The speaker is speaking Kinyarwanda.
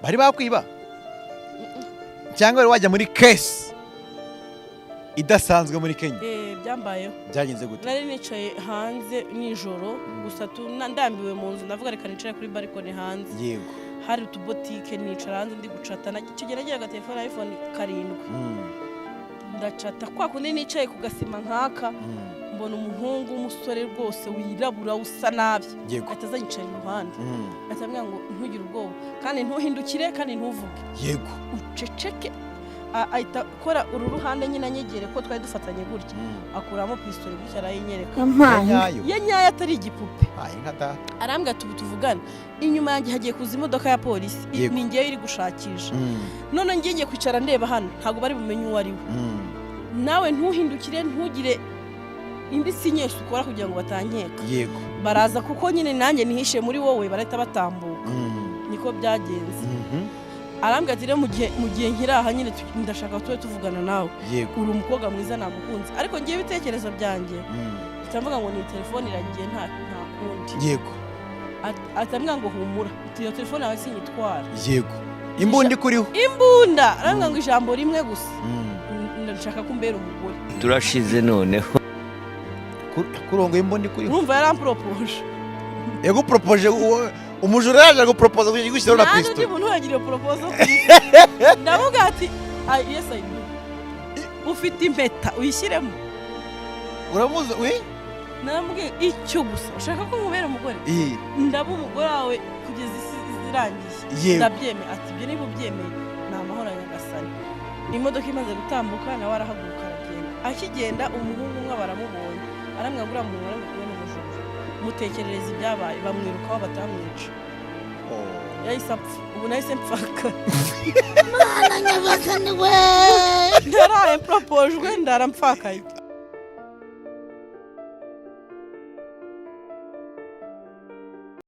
Bari bakwiba cyangwa wari wajya muri case idasanzwe muri Kenya? Eh, byambayeho. Byagenze gute? Nari nicaye hanze nijoro gusa ndambiwe mu nzu, ndavuga reka nicare kuri balcony hanze. Hari utubotike, nicara hanze ndi gucata. Icyo gihe nagiraga telefone iPhone 7. Ndacata kwa kundi, nicaye ku gasima nkaka, mbona umuhungu w'umusore rwose wirabura usa nabi. Ahita aza yicara iruhande. Ahita ambwira ngo ntugire ubwoba kandi ntuhindukire kandi ntuvuge, uceceke. Ahita akora uru ruhande nyine anyegere ko twari dufatanye gutya, akuramo pisitoli gutya arayinyereka. Ya nyayo? Ya nyayo, atari igipupe. Ayi nka data. Arambwira ati ubu tuvugane inyuma yanjye hagiye kuza imodoka ya polisi. Ni ngewe iri gushakisha. None ngiye kwicara ndeba hano, ntabwo bari bumenye uwo ari we. Nawe ntuhindukire, ntugire indi sinyesi ukora kugira ngo batankeka. Baraza kuko nyine nanjye nihishe muri wowe, barahita batambuka. Niko byagenze. Arambwira ati rero mu gihe nkiri aha nyine ndashaka tube tuvugana nawe. Uri umukobwa mwiza, nagukunze, ariko ngiye ibitekerezo byanjye mpita mvuga ngo ni telefone iragiye, nta kundi. Ahita ambwira ngo humura, uti iyo telefone yawe sinyitwara. Yego, imbunda ikuriho. Imbunda. Arambwira ngo ijambo rimwe gusa, ndashaka ko umbera umugore. Turashize noneho. Kurongo imbunda ikuriho. Urumva yaramporopoje. Yaguporopoje umujura yaje guporopoza kugira ngo igushyiraho na Nta n'undi pisitoli. muntu wagira iyo proposal ku isi. Ndavuga ati "Ah, yes, I do. Ufite impeta uyishyiremo." Uramuzi we? Namubwiye icyo gusa, ushaka ko nkubera umugore, ndaba umugore wawe kugeza isi irangiye. Ndabyemeye. Ati ibyo niba ubyemeye ni amahoro ya Nyagasani. Imodoka imaze gutambuka nawe arahaguruka aragenda. Akigenda umuhungu umwe baramubonye, aramubwira ngo uriya muntu wari kumwe n'umujura, mutekerereza ibyabaye, bamwirukaho batamwica. Yahise apfa. Ubu nahise mpfaka. Mana Nyagasani we! Ndaraye mpropojwe, ndara mpfakaye.